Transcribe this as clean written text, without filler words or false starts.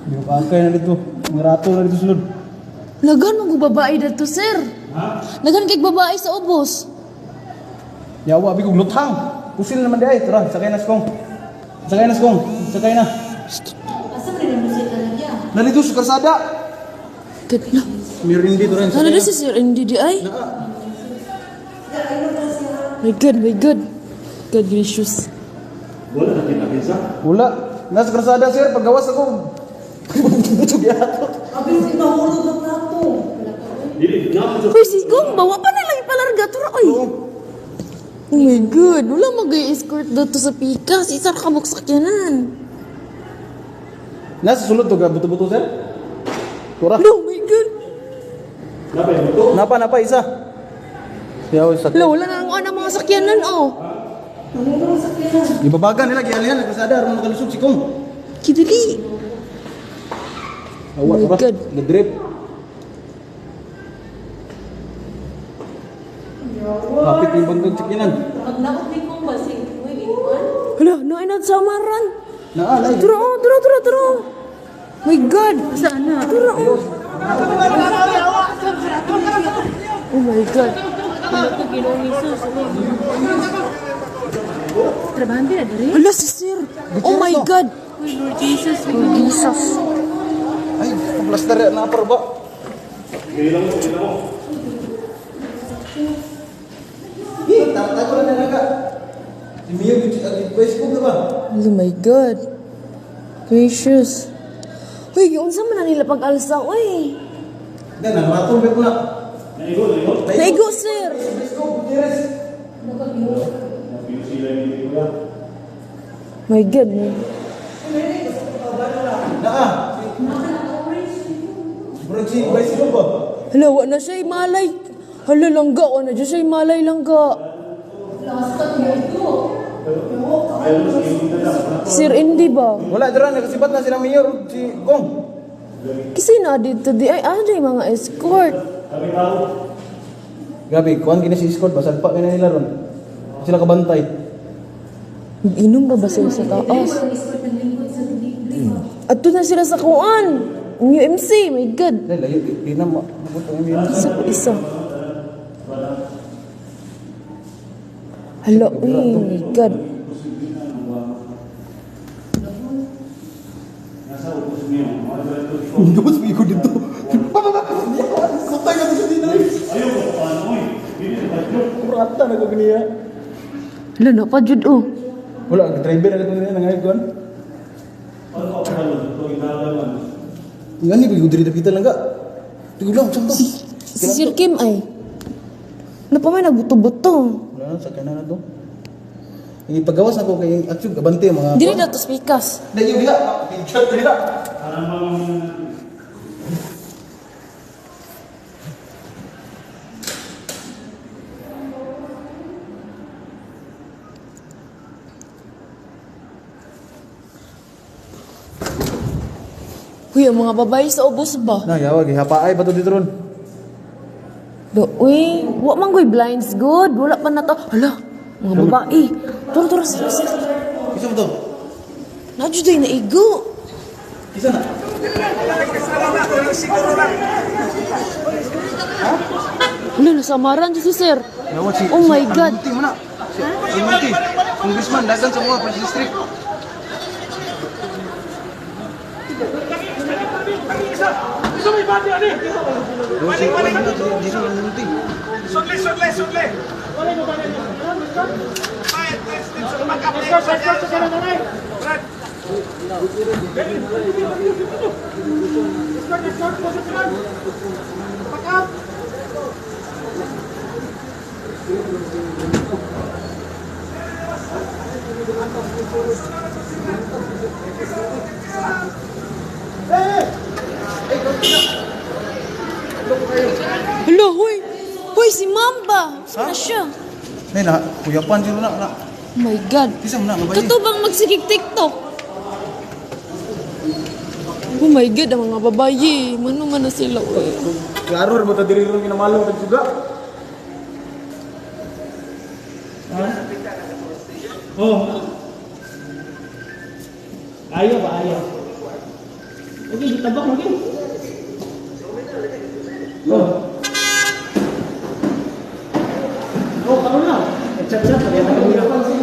Di ba kay na dito. Mga rato na dito sulod. Lagan mo babae dito, sir. Ha? Lagan kay babae sa ubos. Yawa bi kog lutang. Pusil naman di ay. Tara, sakay na skong. Sakay na skong. Sakay na. Asa man rin ang musika na niya? Nalito sa karsada. Good na. Meron dito rin. Ano si Sir NDD ay? Naa. My God, my God. God gracious. Wala na kinabisa. Wala. Nasa karsada sir, paggawas ako. Butog yato. Abi, nahulog na plato. Dili na po. Uy, si Gong, bawa pa na lang ipalarga. Tura, oy. Oh my God, wala mag-escort dito sa pikas. Isa ka sakyanan. Nasa sulod to ga buto-buto sir. Tura. Oh my God. Napay mo. Napa napa isa. Yaw sa. Wala, wala na ang ano mga sakyanan, oh. Ibabagan nila gialihan sa karsada aron makalusot si Kong. Kidali. Awa, Oh my tara. God. Gadrip. Kapit yung bangkag sakinan. Pag naot ni kong ba si Uy, gikuan? Hala, nainad sa amaran. Naa, lay. Tara, oh, tara, tara, tara. My God. Saan na? Tara, oh. Oh my God. Wala ko Ginoong Jesus. Trabahante na diri. Hala, si sir. Oh my God. Uy, Lord Jesus. Oh, Jesus. Ay, plaster na par ba? Ilang mo, ilang mo. Hi, tatay ko na naga. Si Mio gid Facebook na ba? Oh my God. Gracious. Uy, unsa man na nila pag-alsa, uy. Dan nang ratol ba ko na. Naigo, naigo. Naigo, sir. Facebook Gutierrez. Sila yung hindi ko ya. My God. Man. Naa. Bro, si bicycle ba? Hala, wa na siya malay. Hala, langga. Wa na dyan siya malay, langga. Sir, hindi ba? Wala dira nakasibat na sila mayor si Kong. Kasi na dito di ay ano yung mga escort. Kami tao. Grabe, kuan gini si escort basag pa gini nila ron. Sila kabantay. Inom ba ba sila sa taas? Ato na sila sa kuan. UMC, my God. Dai layo di, di na maabot ang mayor. Isa pa isa. Hala, uy, my God. Nasa upos niyo. Mga ganito. Gawas mo ikot dito. Sutay ka sa dito. Ayaw ko paano oy. Dili na tayo. Kurata na ko ganiya. Hala, napajud oh. Wala, ang driver na ito niya nangayag kuan. Paano ka paano dito inalaman? Ngani ko diri dapitan lang ka. Tigo lang samto. Si Sir Kim ay. Ano pa may nagbuto-buto. Wala na sakay na na to. Ipagawas na ko kay actually abante mga. Dili na to speakers. Dayo diha, picture diha. Parang mga Uy, ang mga babae sa ubos ba? Na yawa gihapaay ba to dito ron? Do, uy, wa man goy blinds good. Wala pa na to. Hala, mga babae. Turo, turo, sir, sir. Isa mo to. Nadyo day naigo. Isa na. Hala, nasamaran dyan si sir. Yawa si. Oh my God. Almonte mo na. Si Almonte. Congressman dagan sa mga first district. Si Almonte. Sudli, sudli, sudli. Brad. Hala, huy. Huy, si Mamba. Saan na siya? Nay na, kuyapan sila na na. Oh my God. Isa mo na babae. Kato bang magsigig TikTok? Oh my God, ang mga babae. Mano man na sila, uy. Klaro ra ba ta diri ron ginamalong tag suga? Oh. Ayaw ba ayaw? Lagi, gitabak lagi. Oh. Oh, karon na. Chat-chat, kaya na.